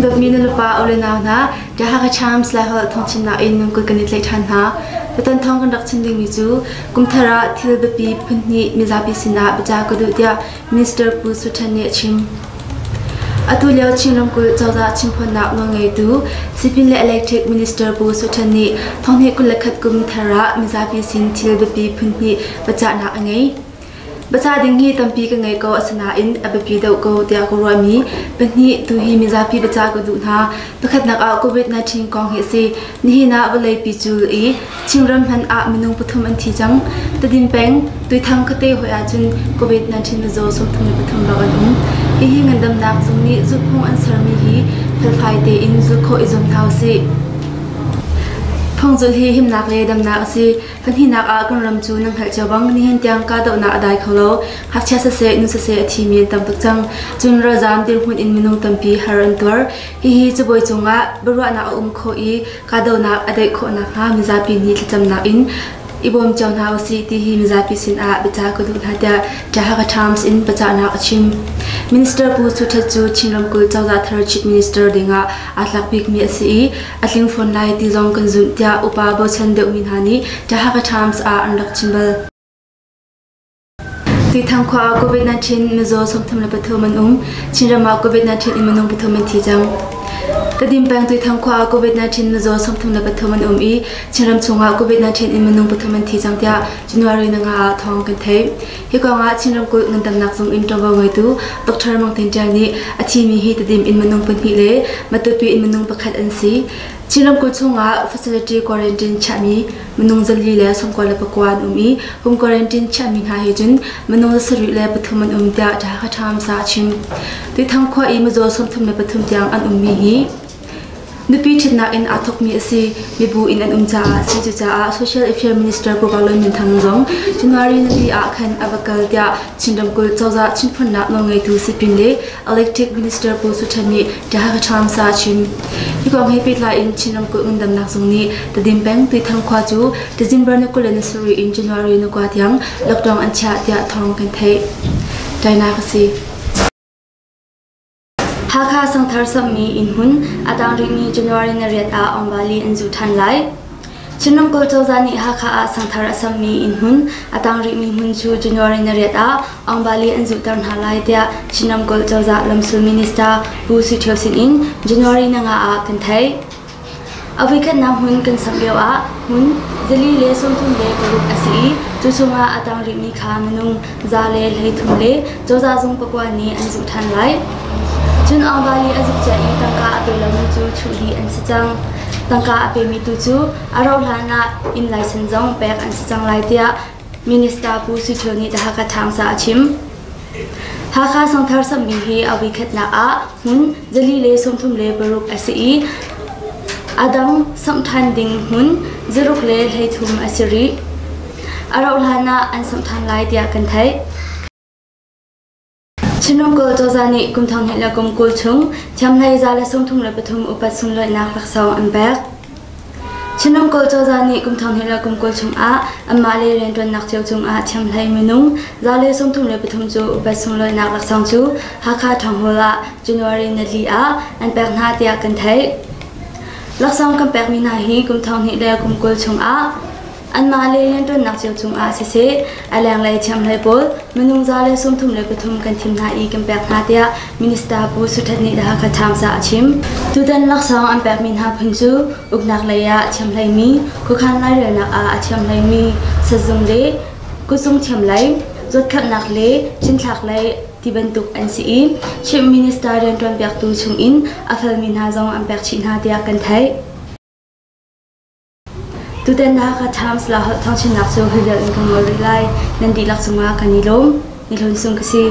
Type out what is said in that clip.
Dawtmi nulepa u le nau hna, The Hakha Times Laiholh thawngchimnak in nan kut kan i tlaih ṭhan hna. Tutan thawng kan rak chim dingmi cu kumthar ah thil biapi phunhnih mizapi sinah biaca ka duh tiah Minister Pu Su Ṭhan nih a chim. Atu lio Chin ramkulh cozah chimphawnnak nawlngeitu Sipin le Electric Minister Pu Su Ṭhan nih thonghnih 21 kum thar ah mizapi sin thil biapi phunhnih biacahnak a ngei. Biacah ding hi tampi ka ngei ko asinain a biapi deuh ko tiah ka ruahmi pahnih tu hi mizapi biacah ka duh hna. Pakhatnak ah COVID-19 kong hi a si. Nihin ah vawleipi cul i Chinram hmanh ah minung pathum an thi cang. Tedim peng, Tuithang khuate hoi ahcun COVID-19 mizaw 33 bak an um. Hihi ngandamnak zung nih zulhphung an sermi hi felfai tein zulh khawh i zuam hna usih. Phungzulh hi himnak le damnak a si. Pahnihnak ah kan ram cu nan hngalh cio bang nihin tiang kahdohnak a dai kho lo. Ngakchia siseh, nu siseh a thimi an tam tuk cang. Cun ralzaam dirhmun in minung tampi har an tuar. Hihi cabuai cungah biaruahnak a um khawh i kahdohnak a daih khawh nakhnga mizapi nih thlacamnak in i bawm cio hna usih ti hi mizapi sinah biacah ka duh hna tiah The Hakha Times in biacahnak a chim. Minister Pu Su Htet cu Chin ramkulh cozah thar Chief Minister dingah aa tlak bikmi a si i a tling fawn lai ti zong kan zumh tiah upa bochan deuhmi hna nih The Hakha Times ah an rak chim bal. Tuithang khua ah COVID-19 mizaw 33 an um. Chinram ah COVID-19 in minung pathum an thi cang. Tedim peng Tuithang khua ah COVID-19 mizaw 33 an um i Chinram chungah COVID-19 in minung pathum an thi cang tiah January na nga ah thawng kan theih. Hi kong ah Chin ramkulh ngandamnak zung in ṭuanvo ngeitu Dr. Mang Tin Ṭial nih a thimi hi Tedim in minung pahnih le Matupi in minung pakhat an si. Chin ramkulh chungah facility quarantine chiahmi minung 499 an um i home quarantine chiahmi hna he cun minung 73 an um tiah The Hakha Times ah a chim. Tuithang khua i mizaw 33 tiang an ummi hi Nupi ṭhitnak in aa thawkmi a si. Mibu in an um caah a si. Cucaah Social Affairs Minister Pu Kar Lun Min Thang zong January nili ah khan a va kal tiah Chin ramkulh cozah chimphunnak nawlngeitu Sipin le Electric Minister Pu Su Ṭhen nih The Hakha Times ah a chim. Hi kong he pehtlai in Chin ramkulh ngandamnak zung nih Tedim peng Tuithang khua cu December ni 27 in January ni 9 tiang lockdown an chiah tiah thawng kan theih. Ṭainak a si. Hakha sangthar samhmi innhmun a tang rihmi January ni riat ah Awngbali an zuh ṭhan lai. Chin ramkulh cozah nih Hakha ah sangthar a samhmi innhmun a tang rihmi hmun cu January ni riat ah Awngbali an zuhter hna lai tiah Chin ramkulh cozah lamsul minister Pu Sui Ṭhio sin in January ni nga ah kan theih. A voikhatnak hmun kan samh lioah hmun 436 a si i cu chungah a tang rihmi kha minung 133 le cozah zung pakua nih an zuh ṭhan lai. Cun Aungvali a zuk cia i tangka a pe lomi cu chuh dih an si cang. Tangka a pemi tu cu a rauhhlan ah inn license zong pek an si cang lai tiah Minister Pu Sui Thio nih The Hakha Times ah a chim. Hakha sangthar samhmi hi a voikhatnak ah hmun 436 a si i a dang samh ṭhan ding hmun 6 le 33 a si rih. A rauhhlan ah an samh ṭhan lai tiah kan theih. Chin ramkulh cozah nih kum 2020 chung thiamhlei 133 upat sunlawinak laksawng an pek. Chin ramkulh cozah nih kum 2020 chungah anmah le rianṭuannak cio cungah thiamhlei minung 133 cu upat sunlawinak laksawng cu Hakha Town Hall ah January nili ah an pek hna tiah kan theih. Laksawng kan pekmi hna hi kum 2020 chungah Anmah le rianṭuannak cio cungah siseh, a lenglei thiamhlei pawl minung 133 kan thim hna i kan pek hna tiah Minister Pu Suthat nih The Hakha Times ah a chim. Tutan laksawng an pekmi hna phun cu uknak lei ah thiamhleimi, khuakhan lairelnak ah a thiamhleimi, sazung le kutzung thiamlei, zawtkhamhnak le cinthlak lei ti bantuk an si i Chief Minister rianṭuanpiaktu chungin a felmi hna zong an pek chih hna tiah kan theih. Tutan Hakha Times la holh thawngchimnak cu hi vial in kan ngol rih lai. Nan dihlak cungah kan i lawm. Ni Hlun Sung ka si.